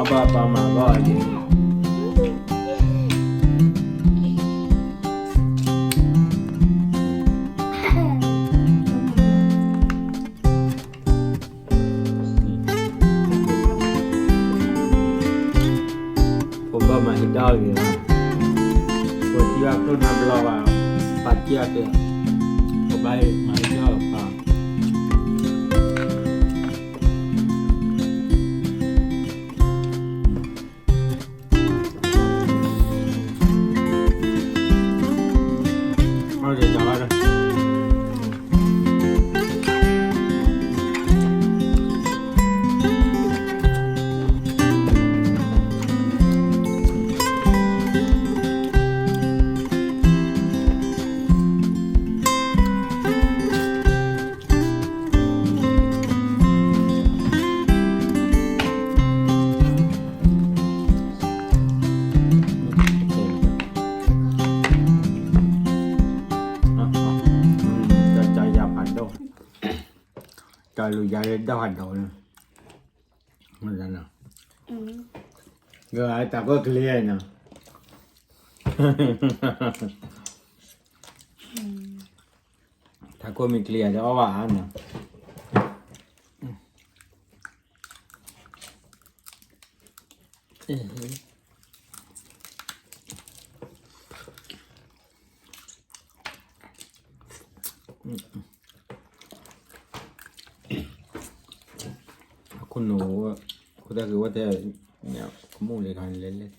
ဘၣ်ပာ်မၤဘၣ်အီၤယဲ ပဘၣ်မၤဟံးတၢ်အီၣ်ဂ့ၤလီၤ, ပထံၣ်ဘၣ်ကျိၣ်နါဘျီဘၣ်, ပာ်တံၢ်အီၤကဲ, ပဘၣ်မၤဟံးတၢ်အီၣ်ပာ် ကယၤဖးဒိၣ်, ကလူၤယၤလၢဒၣ်ဖးဒိၣ်လၢ, တၢ်ကိၢ်ကလံၤနီၤ, တၢ်ကိၢ်မ့ၢ်ကလံၤယၤလၢအီၣ်ဘၣ်အါနီၤ. ခိၣ်နူာ်, ခိၣ်တၢ်ဂ့ၤဝဲတဲ, ကမူၣ်လံခါလဲၤလဲၤ,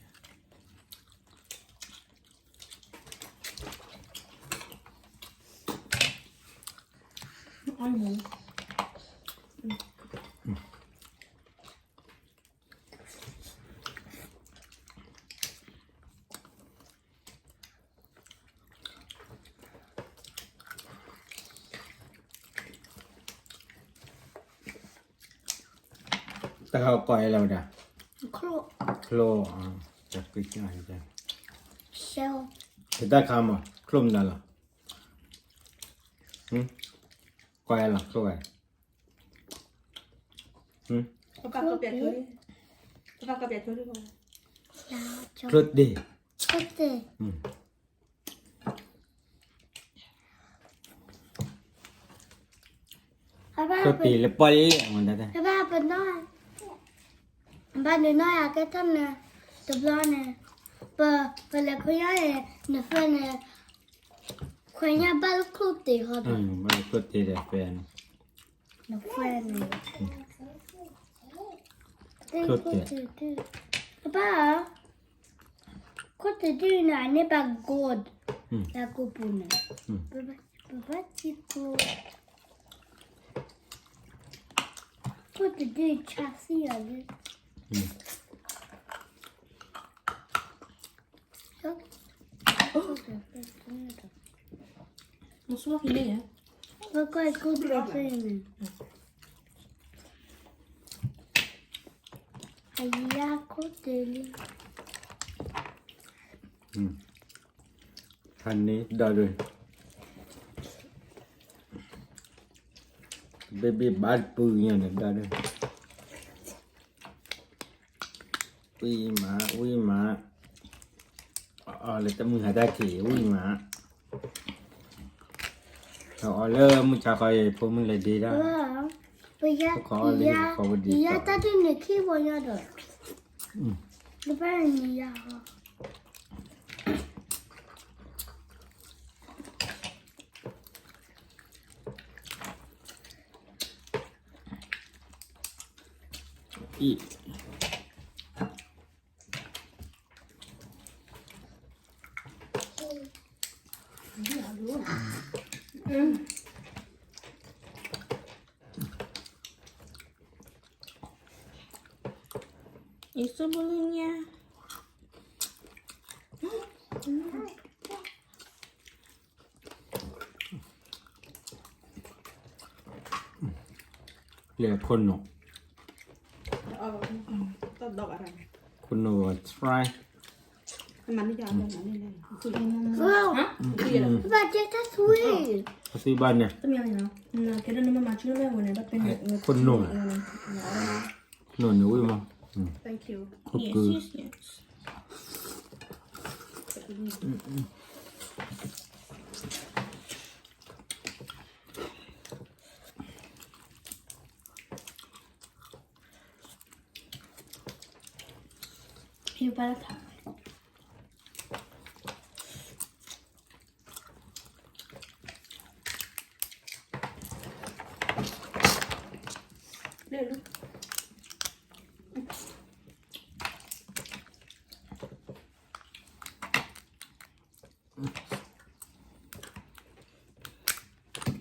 တၢ်ခါကိးအံၤလၢဝဲဒၣ်, ချိၣ်, တၢ်ခါမး ချိၣ်မနုၤလီၤ, ကိးအံၤလီၤ ချိၣ်ဝဲ, ချိၣ်တ့ၢ်, ချိၣ်တ့ၢ်လၢပီၣ်လံ, ဘၣ်ပနီၢ်, ဘၣ်နုာ်နီၢ်ယၤကဲထီၣ်န့ၣ်, တဘျီန့ၣ်, ပ, ပလဲၤခွဲညါန့ၣ် နဖဲန့ၣ်, ခွဲညါဘၣ်လၢချိၣ်တ့ၢ်ဟီဒီး, ဘၣ်လၢချိၣ်တ့ၢ်ဒီးဖဲန့ၣ်, နဖဲန့ၣ်, ချိၣ်တ့ၢ်, ပဘၣ် ခိၣ်တဒုန့ၣ် အန့ၢ်ဘၣ် gold လၢကိာ်ပူၤန့ၣ်, ပဘၣ်ထံကျိ, ခိၣ်တဒုဆါသံအီၤလံ, မဆိကမိၣ်ဖဲန့ၣ်, ကကွၢ်ကိၣ်တဖဲန့ၣ်, အယါခိၣ်တ့ၢ်လံ, ဖဲန့ၣ်ဒီး, baby ဘၣ်တပုၢ်ညါန့ၣ်ဒီး, ဝံၣ်မး ဝံၣ်မး, အီၣ်လၢတမုၢ်ဟါတၢ်ခံး ဝံၣ်မး, အီၣ်လၢမုၢ်ဆါခီအံၤ ဖိမုၣ်လဲၤဒ့ဒၣ်, ပယါတၢ်ဒုးန့ၣ်ခံဝီညါဒီး, တဘၣ်န့ၣ်ယါဟီ အံၤ, ယဆိကမိၣ်ညါ လဲၤခိၣ်နူာ်, ခိၣ်နူာ် try, ဘၣ်တဲတၢ်သွံ, အသွံဘၣ်န့ၣ်, ခိၣ်နူာ်, ခိၣ်နူာ်န့ၣ်ဝံၣ်မး Thank you. Yes, yes, yes. ထ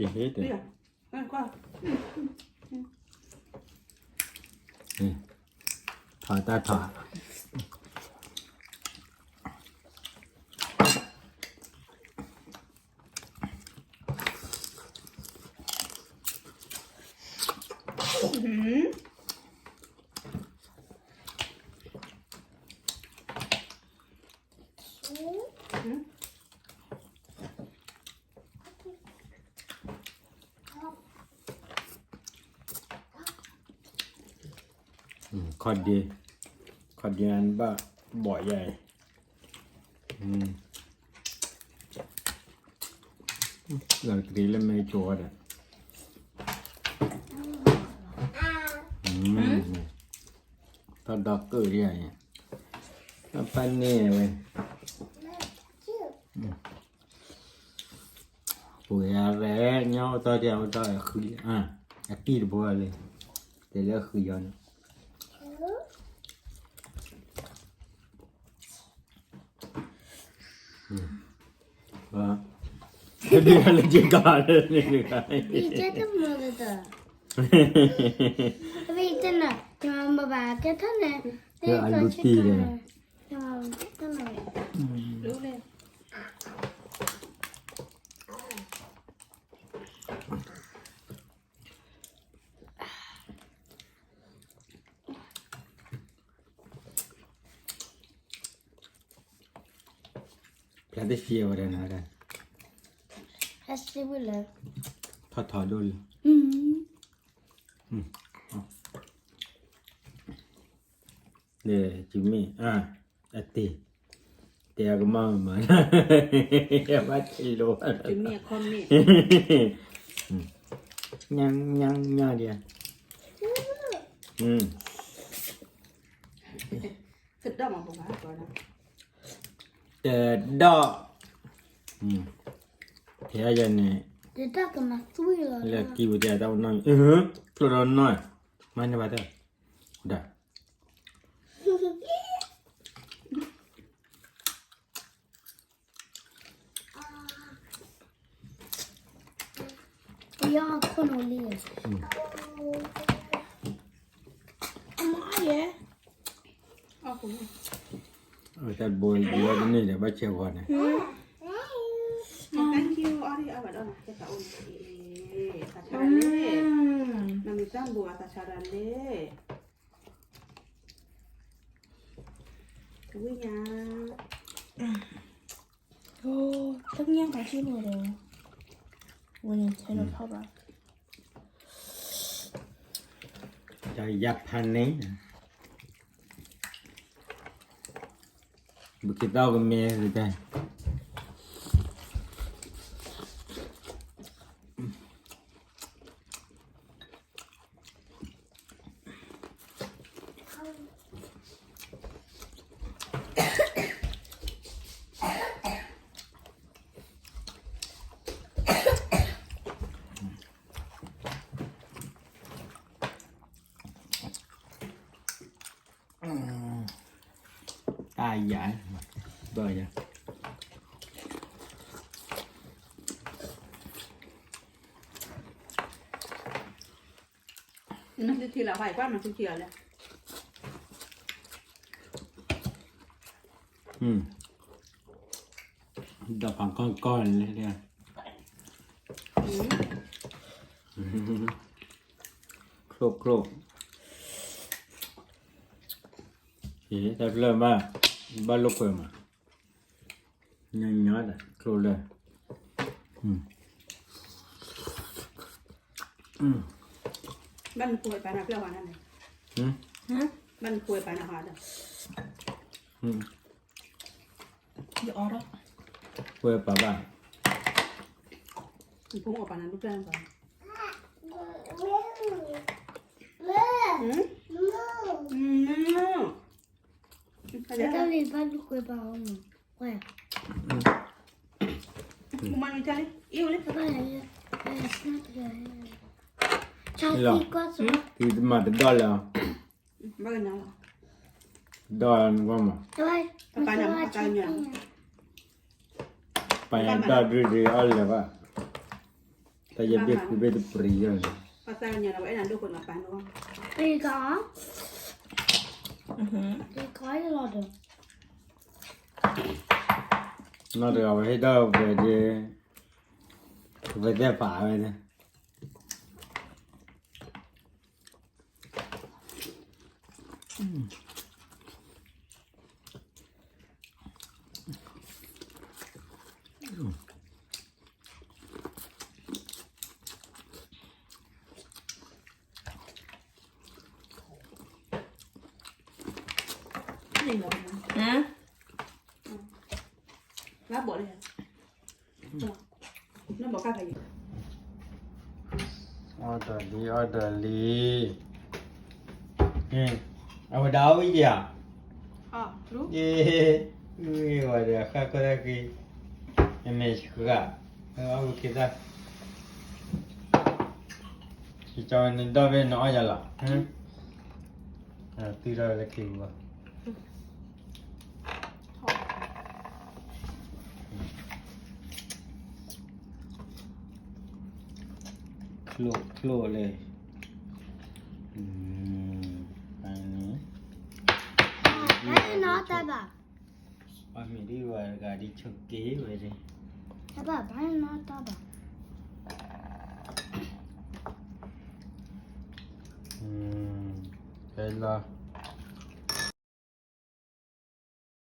ီၣ်တၢ်ထီၣ် ခီဒ့, ခီဒ့အဘၣ်ဘီၣ်ယါအံၤ, လီၤတက့ၤလၢမဲကၠိၤဒီး, တၢ်ဒီကုၢ်ယါအံၤ, တၢ်ပၢ်န့ၢ်ဝဲ ပှၤရဲၣ် ညီအိၣ်သီတၢ်အိၣ်တၢ်ဃံ, အတံၢ်တဘိလံ, တဲလၢဃံယီၤန့ၣ်, ဒ်လၢက့ၤကီးန့ၣ်, အလူတံၢ်န့ၣ် ဖျါတစဲးဝဲဒၣ်နၤ, ထီၣ်ထီၣ်ဒိၣ်လံ, န့ၣ် ယမ့ၢ် အတ့ၢ်, တဲအကမၣ်မး, ဘၣ်ထံၣ်လိာ်, ညါညါညါဒံး, တဒီး, ဖဲယၤန့ၣ်, လၢကံၢ်ပူၤတဲတၢ်နီၢ်, ကျိၣ်ဒီးနီၢ်, မၤန့ၢ်ဘၣ်တၢ်, ဒၣ် အမါယဲ, တၢ်ဘိလီၤတန့ၢ်ဒီး ဘၣ်ဆဲးဂီၤန့ၣ်, ဝံၤညါ, တညါဘၣ်စံးဘိဒီး, ဝံၤညါထဲလီၤထီၣ်ဘၣ်, တၢ်ယါဖးန့ၣ် ပက့ၤသီၣ်ကမဲကတၢၢ်, တၢ်ယၤ, ဘၣ်ယၤ, နထံၣ်လီၤ ပှၤကွၢ်နထံၣ်လီၤလဲၣ်, ဒီးဖးကီၢ်ကီၢ်န့ၣ်လဲၣ်, ချိၣ်ချိၣ်, တၢ်ဖျၢၣ်မး, ဘၣ်လိာ်ကွဲမး, ညီညီတၢ်ချိၣ်လၢ, ဘၣ်နဖိပၢ်နၢ်ဖျၢၣ်ဝဲန့ၣ်, ဘၣ်နဃုဝဲပာ်နၤဟါဒီး, ယအီၣ်ထီၣ်, ဃုဝဲပာ်ဘၣ်, နဖိမ့ၢ်အီၣ်ပာ်နၤဒိၣ်ကျၢၢ်နပာ်, တၢ်လံၤဘၣ်လူကွဲပာ်အီၤမး, ဝဲ, မမနုၤတၢ်လံ, အံၤဝဲလံ, ဘၣ်, ဆါသံကွၢ်စ, သုမၤတဒီၣ်လၢၤ, ဘၣ်ကညီလီၤ, ဒီၣ်နကွၢ်မး, ပပာ်နၤမ့ၢ်ပာ်ကညီလီၤ, ပာ်နၤဒီၣ်ဒုဒုအီၣ်လၢၤဘၣ်, တၢ်ယဲဘ့ၣ်ဃုဘ့ၣ်တပျံၤယီၤန့ၣ်, ပှၤသးကညီန့ၣ် ပှၤအဲၣ်နၤဒိၣ်ဃိန့ၣ် ပာ်နၤ, ပှၤကညီ, ပှၤကညီလီၤဒီး, နီၢ်တဂၤဝဲဟ့ၣ်ဒီၣ်ဝဲဒၣ်, ဝဲသ့ၣ်ပာ်ဝဲဒၣ်. အီၣ်တၢ်လံ အီၣ်တၢ်လံ, အဝဲဒၣ်အီၣ်ဝံၤဒံးဧါ, ဝံၤဝဲဒီး ဃၣ်ခိၣ်တၢ်ဃံ, နမဲာ်ဃာ်, အီၣ်ဝံၤက့ၤသၣ်, ယကၠီနဒီဘ့ၣ်နအီၣ်ယၤလီၤ, သုထီၣ်လၢခံပူၤဘၣ်. ချိၣ်ချိၣ်လဲၣ်, ဘၣ်နီတၢ်ဘၣ်, ပှၤမ့ၢ်ဒ်ဝဲတဂၤဒ်ဆိးက့ဝဲဒၣ်, ဘၣ်ဘၣ်နီတၢ်ဘၣ်, ဖဲလီၤ